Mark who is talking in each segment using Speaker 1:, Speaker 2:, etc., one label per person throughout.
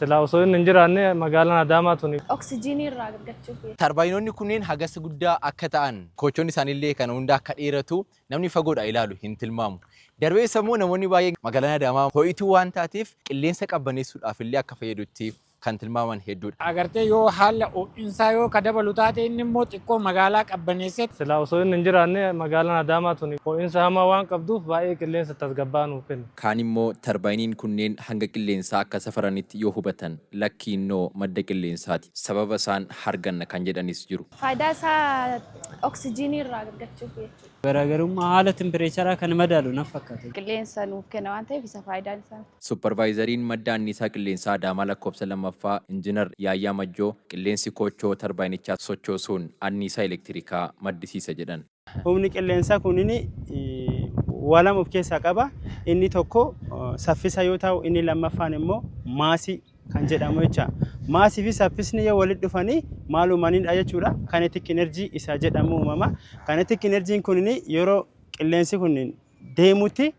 Speaker 1: Silaa osoo inni hin jiraanne magaalaan Adaamaa tuni
Speaker 2: Oksijiinii irraa argachuuf.
Speaker 3: Tarbaayinoonni kunneen hagas guddaa akka ta'an, koochoon isaaniillee kana hunda akka dheeratu namni fagoodhaa ilaalu hin tilmaamu. Darbees ammoo namoonni baay'een magaalaan Adaamaa ho'ituu waan taateef qilleensa qabbaneessuudhaaf illee akka fayyadutti kan tilmaaman hedduudha.
Speaker 4: Agartee, yoo haala ho'iinsaa yoo ka dabalu taate, inni immoo xiqqoo magaalaa qabbaneessee.
Speaker 1: Silaa osoo inni hin jiraanne magaalaan Adaamaa tuni ho'iinsa hamaa waan qabduuf baay'ee qilleensa tasgabbaa'aa nuuf kenna.
Speaker 3: Kaan immoo tarbaayiniin kunneen hanga qilleensaa akka safaranitti yoo hubatan, lakkii, innoo madda qilleensaati, sababa isaan harganna kan jedhanis jiru.
Speaker 2: Faayidaa isaa oksijiinii irraa argachuuf jechuudha.
Speaker 5: Garaagarummaa haala tempireecharaa kan madaalu naf fakkaata.
Speaker 6: Qilleensa nuuf kenna waan ta'eef isa faayidaan isaa.
Speaker 3: Supparvaayizariin madda anniisaa qilleensaa Adaamaa lakkoofsa lammaffaa Injiinar Yaayyaa Majjoo qilleensi koochoo tarbaayinichaa sochoosuun anniisaa elektirikaa maddisiisa jedhan.
Speaker 7: Humni qilleensaa kunin waa lama of keessaa qaba. Inni tokko saffisa yoo ta'u, inni lammaffaan immoo maasii kan jedhamu jecha. Maasii fi saffisni yoo walitti dhufanii maal uumanidha jechuudha? Kinetic energy isa jedhamu uumama. Kinetic energy kunin yeroo qilleensi kun deemutti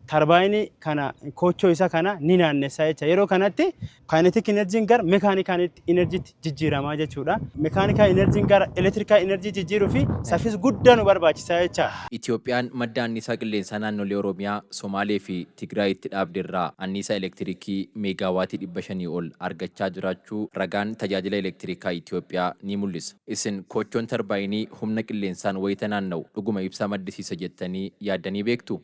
Speaker 7: tarbaayinii kana, koochoo isa kana ni naannessa jecha. Yeroo kanatti kinetic energy gara mechanical energytti jijjiiramaa jechuudha. Mechanical energy gara electrical energy jijjiiruu fi saffisa guddaa nu barbaachisa jecha.
Speaker 3: Itoophiyaan madda anniisaa qilleensaa naannolee Oromiyaa, Somaalee fi Tigraayitti dhaabde irraa anniisaa elektirikii meegaawaatii 500 ol argachaa jiraachuu ragaan tajaajila elektirikaa Itoophiyaa ni mul'isa. Isin koochoon tarbaayinii humna qilleensaan wayita naanna'u dhuguma ibsaa maddisiisa jettanii yaaddanii beektu?